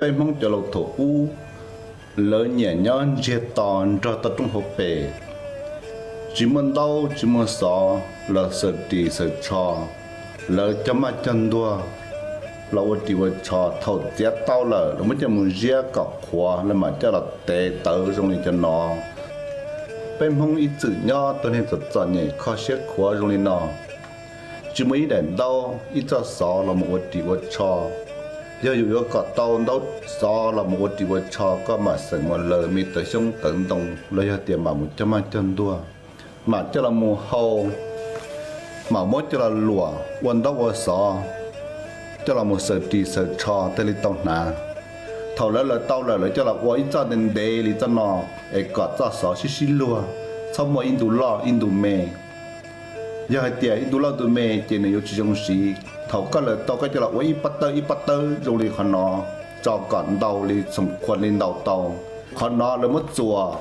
Peb Hmoob cov laus thaum ub, lawv nyiam nyob ntsiag to nrog toj roob hauv pes, tsis muaj ntaub tsis muaj xov los xaws ris xaws tsho, lawv cog maj cog ntuag los ua ris ua tsho. Thaum txiav tau lawm, lawv muab coj mus ziab kom qhuav, lawv mam coj los tev tawv zoo li cov no. Peb Hmoob ib txwm nyob tuag niag txom txom nyem kho siab khuav zoo li no, tsis muaj ib daim ntaub ib txoj xov los mus ua ris ua tsho. Yog yus yuav kom tau ntaub xov los mus ua ris ua tsho, koj mam xeem mus lawv me tawv xyoob tawv ntoo los yog tias mam mus cog maj cog ntuag, mam coj los mus hau, mam muab coj los luam ua ntaub ua xov, coj los mus xaws ris xaws tsho thiaj li tau hnav. Thaum lawv lawv tau lawm, lawv coj los ua ib txoj ntev ntev li txoj no, es kom txoj xov sib sib luag, txhob muaj ib ntu loj ib ntu me. Yog hais tias ib ntu loj ntu me ces nws yuav tsis zoo siv. Thaum koj lawv tau, koj coj los ua ib pob tawb ib pob tawb zoo li qhov no, tso kom ntau li, txhoom khuam li ntau tau. Qhov no lawv muab txuas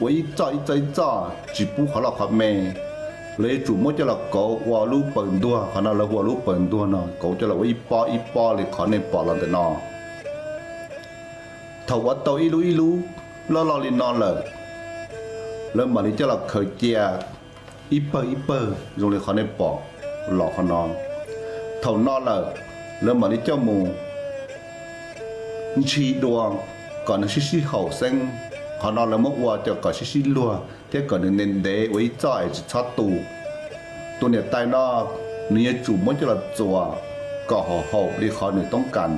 ua ib txoj ib txoj ib txoj, tsis pub qhov loj qhov me. Lawv yuav tsum muab coj los kauv ua lub pawg ntuag, qhov no lawv hu ua lub pawg ntuag no, kauv coj los ua ib pob ib pob li qhov nej pom los ntawm no. Thaum ua tau ib lub ib lub loj loj li no lawm, lawv mam li coj los khaws cia ib pawg ib pawg zoo li qhov nej pom los qhov no. Thaum no lawm, lawv mam li coj mus ntshis dua kom nws sib sib haum xeeb. Qhov no lawv muab ua coj kom sib sib luag thiab kom nws ntev ntev ua ib txoj es tsis txhob tu. Tus niam tais no, nws yuav tsum muab coj los txuas kom haum haum li qhov nws toob kas.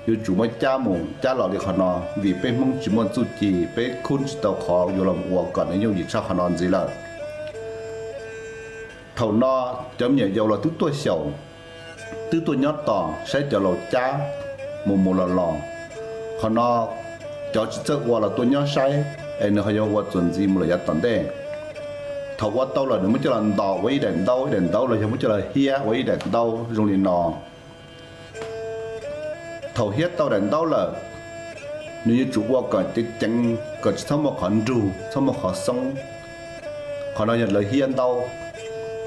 Yuav tsum muab cab mus cab los li qhov no, vim peb Hmoob tsis muaj txuj ci, peb khub tsis tau qhov yuav los ua kom nws yooj yim tshaj qhov no ntxiv lawm. Thaum no cov me nyuam yaus los twb tuaj xyaum, twb tuaj nyob tos saib cov laus cab mus mus los los. Qhov no cov tsis txawj ua los tuaj nyob saib, es nws ho yuav ua txuas ntxiv mus lawm yav tom ntej. Thaum ua tau lawm, nws muab coj los ntos ua ib daim ntaub ib daim ntaub los yog muab coj los hiab ua ib daim ntaub zoo li no. Thaum hiab tau daim ntaub lawm, nws yuav tsum ua kom ceev ceev, kom tsis txhob muaj qhov nrug, txhob muaj qhov xoob. Qhov no yog lawv hiab ntaub,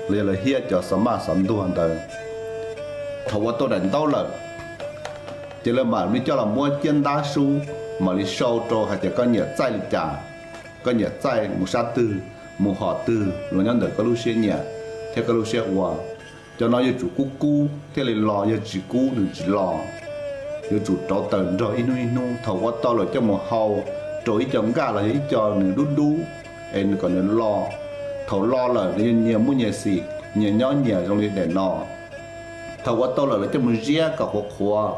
los yog lawv hiab cov xov maj xov ntuag ntawd. Thaum ua tau daim ntaub lawm, ces lawv mam li coj los muab ciab ntab sub, mam li sau rau hais tias koj nyiam txaij li cas, koj nyiam txaij mus sab twg, mus hom twg los nyob ntawm koj lub siab nyiam thiab koj lub siab ua. Cov no yuav tsum kub kub thiaj li los, yog tsis kub nws tsis los. Yuav tsum rauv taws nrog ib hnub ib hnub. Thaum ua tau lawm coj mus hau rau ib co nkaj los yog ib co nws dub dub, es nws kom nws lo. Thaum lo lawm nws yuav nyias muaj nyias xim, nyias nyob nyias zoo li daim no. Thaum ua tau lawm lawv coj mus ziab kom qhuav qhuav,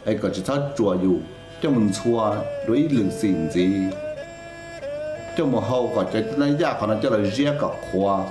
es kom tsis txhob tsuas yus, coj mus ntxhua dua ib lwm xim ntxiv, coj mus hau kom cov nab yaj qhov no coj los ziab kom qhuav.